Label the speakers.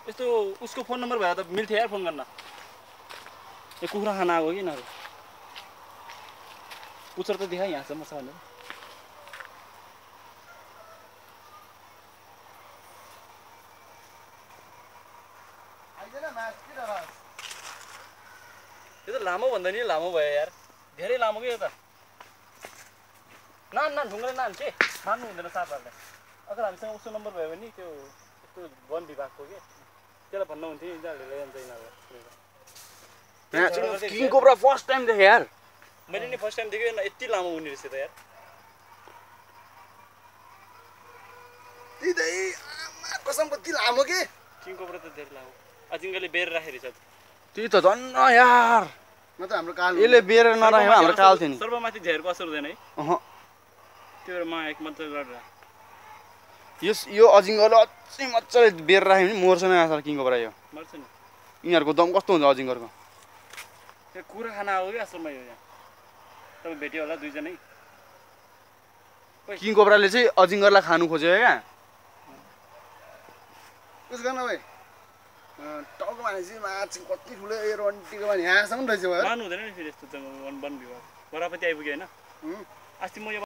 Speaker 1: यस्तो उसको phone number भए त मिल्थ्यो यार फोन गर्न। यो कुखुरा खाना आएको कि यिनीहरू पुच्छर त देखा यहाँसम्म छ भनेर। यो त लामो भन्दा नि लामो भयो यार, धेरै लामो कि यो त। नान ढुङ्गाले नान के मार्नु हुँदैन सापहरूलाई। अगर हामीसँग उसको नम्बर भयो भने त्यो यस्तो वन विभागको के त्यसलाई भन्नु हुन्थ्यो यिनीहरूले लैजान्छ यिनीहरूलाई।
Speaker 2: किङ कोब्रा फर्स्ट टाइम देखेँ यार।
Speaker 1: मैले नि फर्स्ट टाइम देखेँ यति लामो हुने रहेछ त यार।
Speaker 3: कसम कति लामो के
Speaker 1: किङ कोब्रा त धेरै लामो। अजिङ्गरले बेर राखेको रहेछ।
Speaker 2: त्यही त धन्न यार।
Speaker 3: म त हाम्रो काल
Speaker 2: यसले बेर नराखेको हाम्रो काल थियो नि।
Speaker 1: सर्वमाथि झेरको असर हुँदैन है।
Speaker 2: अह
Speaker 1: त्यो भएर म एक मात्र लडेर
Speaker 2: यो अजिङ्गरले अझै मजाले बेर राख्यो भने मर्छ नै आजकल किङ कोब्रा यो।
Speaker 1: मर्छ नि।
Speaker 2: यिनीहरूको दम कस्तो हुन्छ अजिङ्गरको।
Speaker 1: त्यो कुखुरा खाना आयो कि आश्रममा यो यहाँ। तपाईँ भेट्यो होला दुईजनै।
Speaker 2: किङ कोब्राले चाहिँ अजिङ्गरलाई खानु खोज्यो क्या।
Speaker 3: उस गर्न भाइ टाउको भनेपछि माछी कति ठुलो एयर अन्टीको भने यहाँसम्म रहेछ भयो।
Speaker 1: मार्नु हुँदैन नि फेरि यस्तो वन विभाग बरापति आइपुग्यो होइन। अस्ति म